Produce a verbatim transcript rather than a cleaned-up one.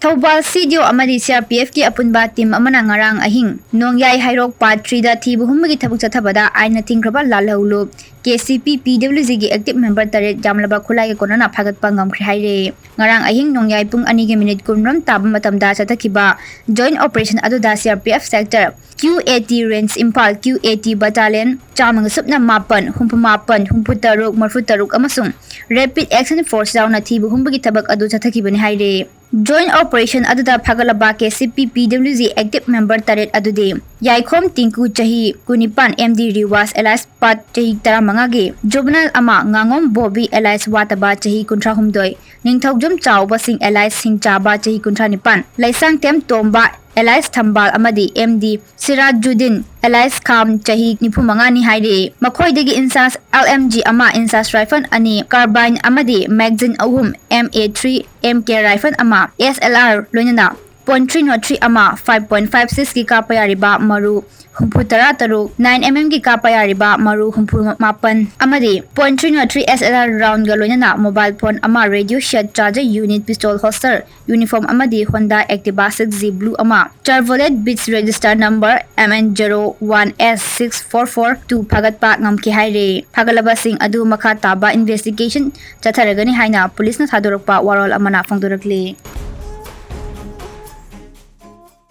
ꯊꯧꯕꯥꯜ ꯁꯤꯗꯤꯑꯣ ꯑꯃꯗꯤ ꯁꯤꯑꯥꯔꯄꯤꯑꯦꯐꯀꯤ ꯑꯄꯨꯟꯕ ꯇꯤꯝ ꯑꯃꯅ ꯉꯔꯥꯡ ꯑꯍꯤꯡ ꯅꯣꯡꯌꯥꯏ ꯍꯩꯔꯣꯛ ꯄꯥꯔꯠ ꯊ꯭ꯔꯤꯗ ꯊꯤꯕ ꯍꯨꯝꯕꯒꯤ ꯊꯕꯛ ꯆꯠꯊꯕꯗ ꯑꯥꯏꯟꯅ ꯊꯤꯡꯈ꯭ꯔꯕ ꯂꯥꯜꯍꯧꯂꯨꯞ ꯀꯦꯁꯤꯄꯤ ꯄꯤꯗꯕ꯭ꯂꯤꯎꯖꯤꯒꯤ ꯑꯦꯛꯇꯤꯚ ꯃꯦꯝꯕꯔ ꯇꯔꯦꯠ ꯌꯥꯝꯂꯕ ꯈꯨꯠꯂꯥꯏꯒ ꯀꯣꯟꯅꯅ ꯐꯥꯒꯠꯄ ꯉꯝꯈ꯭ꯔꯦ ꯍꯥꯏꯔꯦ꯫ ꯉꯔꯥꯡ ꯑꯍꯤꯡ ꯅꯣꯡꯌꯥꯏ ꯄꯨꯡ ꯑꯅꯤꯒꯤ ꯃꯤꯅꯤꯠ ꯀꯨꯟꯔꯣꯝ ꯇꯥꯕ ꯃꯇꯝꯗ ꯆꯠꯊꯈꯤꯕ ꯖꯣꯏꯟ ꯑꯣꯄꯔꯦꯁꯟ ꯑꯗꯨꯗ CRPF sector Q A T range Imphal Q A T battalion ꯆꯥꯝꯃꯒ ꯁꯨꯞꯅ ꯃꯥꯄꯟ, ꯍꯨꯝꯐꯨ ꯃꯥꯄꯟ, ꯍꯨꯝꯐꯨ ꯇꯔꯨꯛ, ꯃꯔꯤꯐꯨ ꯇꯔꯨꯛ ꯑꯃꯁꯨꯡ ꯔꯦꯄꯤꯗ ꯑꯦꯛꯁꯟ ꯐꯣꯔꯁ ꯌꯥꯎꯅ ꯊꯤꯕ ꯍꯨꯝꯕꯒꯤ ꯊꯕꯛ ꯑꯗꯨ ꯆꯠꯊꯈꯤꯕꯅꯤ ꯍꯥꯏꯔꯦ꯫ ꯖꯣꯏꯟ ꯑꯣꯄꯔꯦꯁꯟ ꯑꯗꯨꯗ ꯐꯥꯒꯠꯂꯕ ꯀꯦꯁꯤꯄꯤ ꯄꯤꯗꯕ꯭ꯂꯤꯎꯖꯤ ꯑꯦꯛꯇꯤꯚ ꯃꯦꯝꯕꯔ ꯇꯔꯦꯠ ꯑꯗꯨꯗꯤ ꯌꯥꯏꯈꯣꯝ ꯇꯤꯡꯀꯨ ꯆꯍꯤ ꯀꯨꯟꯅꯤꯄꯥꯟ, ꯑꯦꯝꯗꯤ ꯔꯤꯋꯥꯖ ꯑꯦꯂꯥꯏꯁ ꯄꯥꯠ ꯆꯍꯤ ꯇꯔꯥꯃꯉꯥꯒꯤ, ꯖꯨꯕꯅꯥꯏꯜ ꯑꯃ ꯉꯥꯉꯣꯝ ꯕꯣꯕꯤ ꯑꯦꯂꯥꯏꯁ ꯋꯥꯇꯕ ꯆꯍꯤ ꯀꯨꯟꯊ꯭ꯔꯥꯍꯨꯝꯗꯣꯏ, ꯅꯤꯡꯊꯧꯖꯝ ꯆꯥꯎꯕꯁꯤꯡ ꯑꯦꯂꯥꯏꯁ ꯁꯤꯡꯆꯥꯕ ꯆꯍꯤ ꯀꯨꯟꯊ꯭ꯔꯥꯅꯤꯄꯥꯟ, ꯂꯩꯁꯥꯡꯊꯦꯝ ꯇꯣꯝꯕ ꯑꯦꯂꯥꯏꯁ ꯊꯝꯕꯥꯜ ꯑꯃꯗꯤ ꯑꯦꯝꯗꯤ ꯁꯤꯔꯥꯖꯨꯗꯤꯟ ꯑꯦꯂꯥꯏꯁ ꯈꯥꯝ ꯆꯍꯤ ꯅꯤꯐꯨ ꯃꯉꯥꯅꯤ ꯍꯥꯏꯔꯤ꯫ ꯃꯈꯣꯏꯗꯒꯤ ꯏꯟꯆꯥꯔꯖ ꯑꯦꯜ ꯑꯦꯝ ꯖꯤ ꯑꯃ, ꯏꯟꯆꯥꯔꯖ ꯔꯥꯏꯐꯜ ꯑꯅꯤ, ꯀꯥꯔꯕꯥꯏꯟ ꯑꯃꯗꯤ ꯃꯦꯒꯖꯤꯟ ꯑꯍꯨꯝ, M A three, M K rifle ꯑꯃ, ꯑꯦꯁ ꯑꯦꯜ ꯑꯥꯔ ꯂꯣꯏꯅꯅ ꯄꯣꯏꯟ ꯊ꯭ꯔꯤ ꯅꯣꯠ ꯊ꯭ꯔꯤ ꯑꯃ, ꯐꯥꯏꯚ ꯄꯣꯏꯟ ꯐꯥꯏꯚ ꯁꯤꯛꯁꯀꯤ ꯀꯥꯞꯄ ꯌꯥꯔꯤꯕ ꯃꯔꯨ ꯍꯨꯝꯐꯨ ꯇꯔꯥ ꯇꯔꯨꯛ, ꯅꯥꯏꯟ ꯑꯦꯝ ꯑꯦꯝꯒꯤ ꯀꯥꯞꯄ ꯌꯥꯔꯤꯕ ꯃꯔꯨ ꯍꯨꯝꯐꯨ ꯃꯥꯄꯟ ꯑꯃꯗꯤ point three nought three S L R ꯔꯥꯎꯟꯒ ꯂꯣꯏꯅꯅ ꯃꯣꯕꯥꯏꯜ ꯐꯣꯟ ꯑꯃ, radio set, charger unit, pistol holster, uniform ꯑꯃꯗꯤ Honda Activa six G blue ꯑꯃ, Chevrolet Beat register number M N zero one S six four four two ꯐꯥꯒꯠꯄ ꯉꯝꯈꯤ ꯍꯥꯏꯔꯦ꯫ ꯐꯥꯒꯠꯂꯕꯁꯤꯡ ꯑꯗꯨ ꯃꯈꯥ ꯇꯥꯕ ꯏꯟꯚꯦꯁꯇꯤꯒꯦꯁꯟ ꯆꯠꯊꯔꯒꯅꯤ ꯍꯥꯏꯅ ꯄꯨꯂꯤꯁꯅ ꯊꯥꯗꯣꯔꯛꯄ ꯋꯥꯔꯣꯜ ꯑꯃꯅ ꯐꯣꯡꯗꯣꯔꯛꯂꯤ꯫